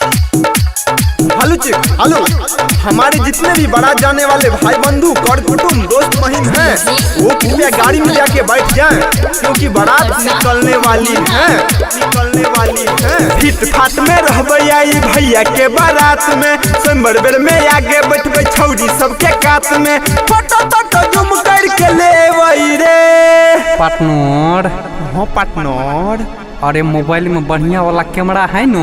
Hello चिक hello, हमारे जितने भी बारात जाने वाले भाई बंधु कर कुटुंब दोस्त महिम हैं, वो कृपया गाड़ी में जाके बैठ जाएं, क्योंकि बारात निकलने वाली है, निकलने वाली है। फिट फाट में रहबै आई भैया के बारात में, सोमवार बेर में आगे बैठबै छौरी सबके कात में, फोटो तोटो जूम करके लेबै रे। पार्टनर। हाँ पार्टनर। अरे मोबाइल में बढ़िया वाला कैमरा है न?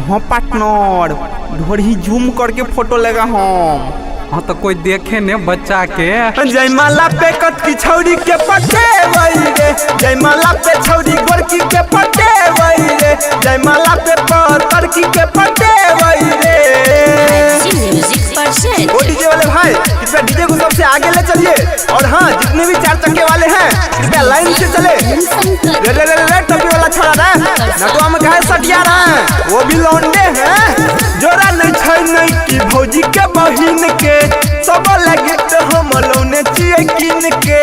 हाँ पार्टनर, ढोरी जूम करके फोटो लेगा हम। हाँ तो कोई देखे ने बच्चा के। जयमाला पे कटकी छौरी के पटेबै रे, जयमाला पे छौरी गोरकी के पटेबै रे, जयमाला पे पतरकी के पटेबै रे। म्यूजिक ओ डीजे वाले भाई, कृपया डीजे को सबसे आगे ले चलिए, और हाँ जितने भी चार चक्के वाले हैं कृपया लाइन से चले। रे रे रे रे टोपी वाला छोड़ा रे, नटुआ में काहे सटिया रहा है, वो भी लौंडे हैं। जोरा नहीं छै नहीं की भौजी के बहिन के, सब लगे तो हम लौने चिए किन के।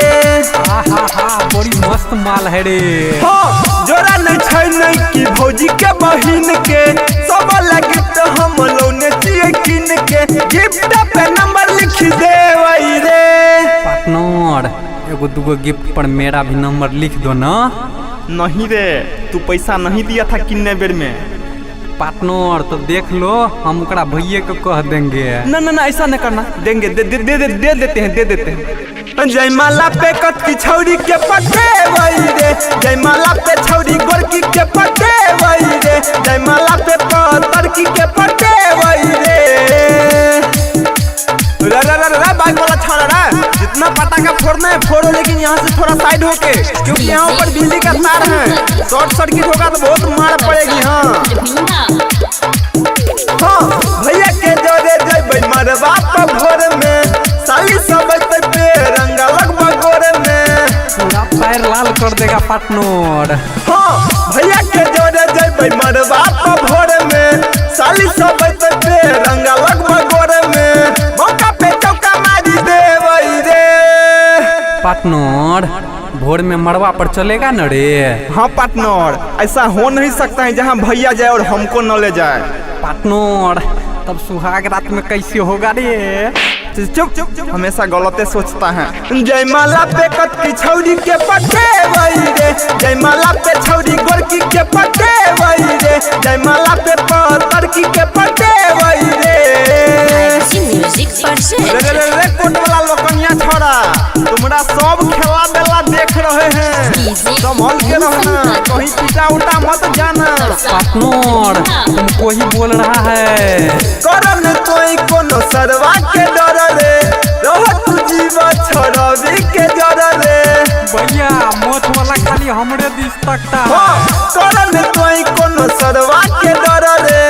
हा हा हा, बड़ी मस्त माल है रे। हाँ जोरा नहीं छै नहीं की भौजी के बहिन के, सब लगे तो हम लौने चिए किन के, गिफ्ट पे नंबर लिख देबै रे। पार्टनर, एगो दूगो गिफ्ट पर मेरा भी नंबर लिख दो ना। नहीं रे, तू पैसा नहीं दिया था किन्ने बेर में। पार्टनर तो देख लो, हम ओकरा भैये के कह देंगे। ना ना ना, ऐसा न करना, देंगे दे दे दे दे दे देते हैं, दे देते हैं। जयमाला पे कटकी छौरी के पटेबै रे, जयमाला पे छौरी गोरकी के पटेबै रे, जयमाला पे पतरकी के पटेबै रे। रे रे रे रे बाइक वाला छोड़ा रे, जितना पटाखा फोड़ना है फोड़ो, लेकिन यहाँ से थोड़ा साइड होके, क्योंकि यहाँ पर बिजली का तार है, शॉर्ट सर्किट होगा तो बहुत मार पड़ेगी। हाँ हाँ भैया के जोरे जइबै मरबा पर भोर में, साली सब अइतै पे रंगा लगबा गोर में। पूरा पैर लाल कर देगा पार्टनर। हाँ भैया के जोरे जइबै मरबा पर भोर में, साली सब अइतै पे रंगा लगबा गोर में, मौका पे चौका मारी देबै रे। पार्टनर, भोर में मड़वा पर चलेगा न रे? हाँ पार्टनर, ऐसा हो नहीं सकता है जहाँ भैया जाए और हमको न ले जाए। पार्टनर, तब सुहाग रात में कैसे होगा रे? चुप चुप, हमेशा गलते सोचता है। जयमाला पे कटकी छौरी के पटेबै रे, जयमाला पे छौरी गोरकी के पटेबै रे, जयमाला पे पतरकी के पटेबै रे। म्यूजिक रे रे रे रे कोट वाला लोकनिया छोड़ा, तुम्हारा सब खेला बेला देख रहे हैं, संभल के रहना, कहीं पिटा उटा मत जाना। पार्टनर, तुमको ही बोल रहा है। करन तोई कोनो सरवा के डर रे, रह तू जीवा छोड़बी के जर रे। भैया मोछ वाला खाली हमरे दिस तकता। हाँ, करन तोई कोनो सरवा के डर रे,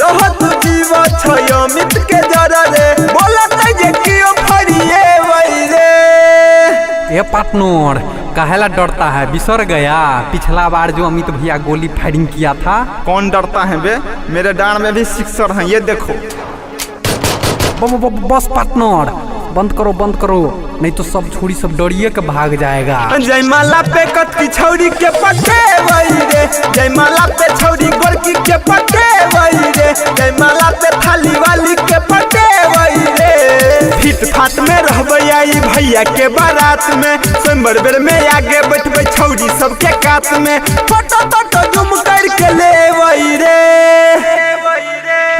रह तू जीवा छयमित के जर रे, बोलत जे कियो फरिए वै रे। ए पार्टनर, काहेला डरता है? बिसर गया पिछला बार जो अमित भैया गोली फायरिंग किया था? कौन डरता है बे, मेरे डांड में भी सिक्सर है, ये देखो। बस पार्टनर, बंद करो बंद करो, नहीं तो सब छोरी सब डरिए के भाग जाएगा। जयमाला पे कटकी छौरी के पटेबै रे, जयमाला पे छौरी गोरकी के पटेबै रे, जयमाला पे थाली वाली के पटेबै रे। फिट फाट में रहबै आई भैया के बारात में, सोमवार बेर में आगे बैठबै छौरी सबके कात में, फोटो तोटो जूम करके लेबै रे।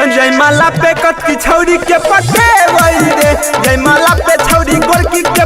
जयमाला पे कटकी छौरी के पटेबै रे, जयमाला पे छौरी गोरकी के